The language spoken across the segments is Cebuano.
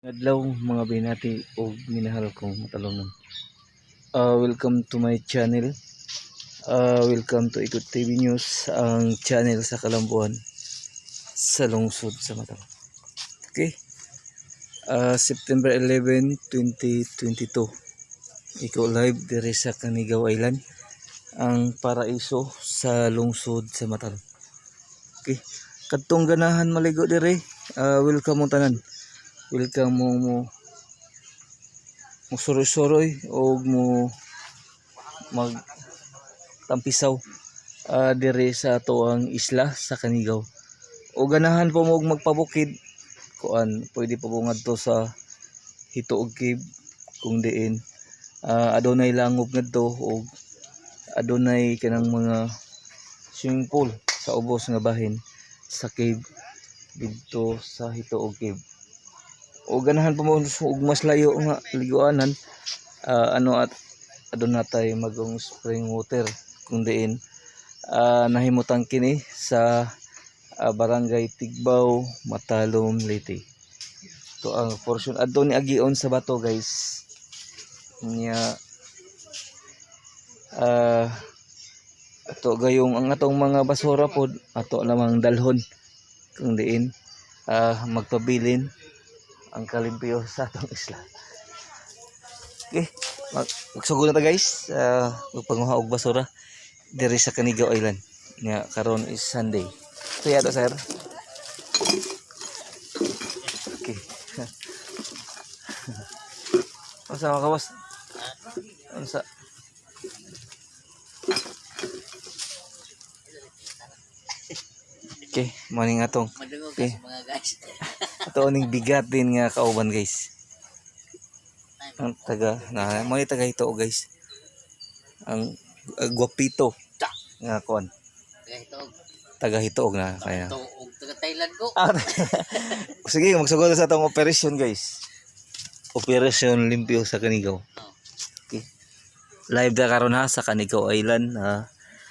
Adlaw, mga binati ug minahal kong matalomnon. Welcome to my channel. Welcome to Ikot TV News, ang channel sa kalambuan sa lungsod sa Matalom. Okay. September 11, 2022. Ikaw live diri sa Canigao Island, ang paraiso sa lungsod sa Matalom. Okay. Kadtong ganahan maligo diri, welcome mo tanan. Welcome mo mo mo suroy-suroy o mo mag tampisaw diri sa atoang isla sa Canigao. O ganahan po mo og magpabukid, kuan, pwede pa mo ngadto sa Hituog Cave kung diin adunay langob ngadto og adunay kanang mga swimming pool sa ubos nga bahin sa cave didto sa Hituog Cave. O ganahan pa mo og mas layo nga liguanan, ano at aduna tay Magong Spring Water kung diin nahimutang kini sa Barangay Tigbao, Matalom, Leyte. Ito ang portion adto ni agion sa bato, guys, nya ato gayong ang atong mga basura pod ato lamang dalhon kung diin magpabilin ang kalimpyo sa atong isla. Okay, magsugod na ta, guys, magpanguha og basura diri sa Canigao Island nga karon is Sunday. So yato, sir. Okay. Unsa mga kawas? Unsa? Okay, morning atong. Madungog Okay. sa mga guys. Ato ning bigat din nga kauban, guys. Ang taga na mo ni taga ito, guys. Ang gwapito nga kuan. Taga Hituog. Taga Hituog na kaya. Tuog taga Thailand ko. Ah, sige, magsugod na sa atong operation, guys. Operation Limpyo sa Canigao. Okay. Live na karon ha sa Canigao Island ha.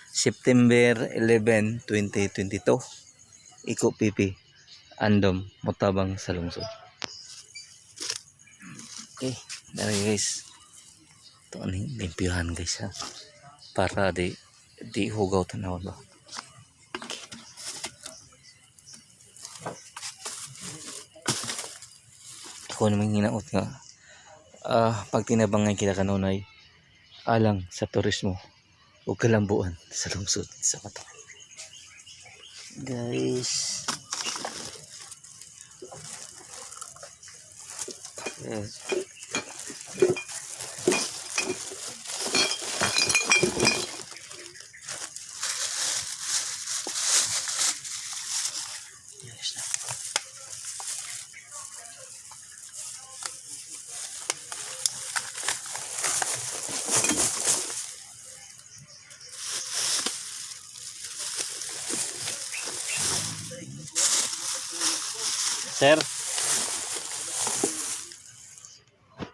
September 11, 2022. Iko PP Andom Motabang sa lungsod. Okay, dali, guys. Ito ang limpyuhan, guys, ha. Para di di hugaw tanawon ba. Okay. Ako naman hinaot nga pagtinabangay kita kanunay alang sa turismo o kalambuan sa lungsod sa Matalom. Guys. Yes. Yes na. Sir.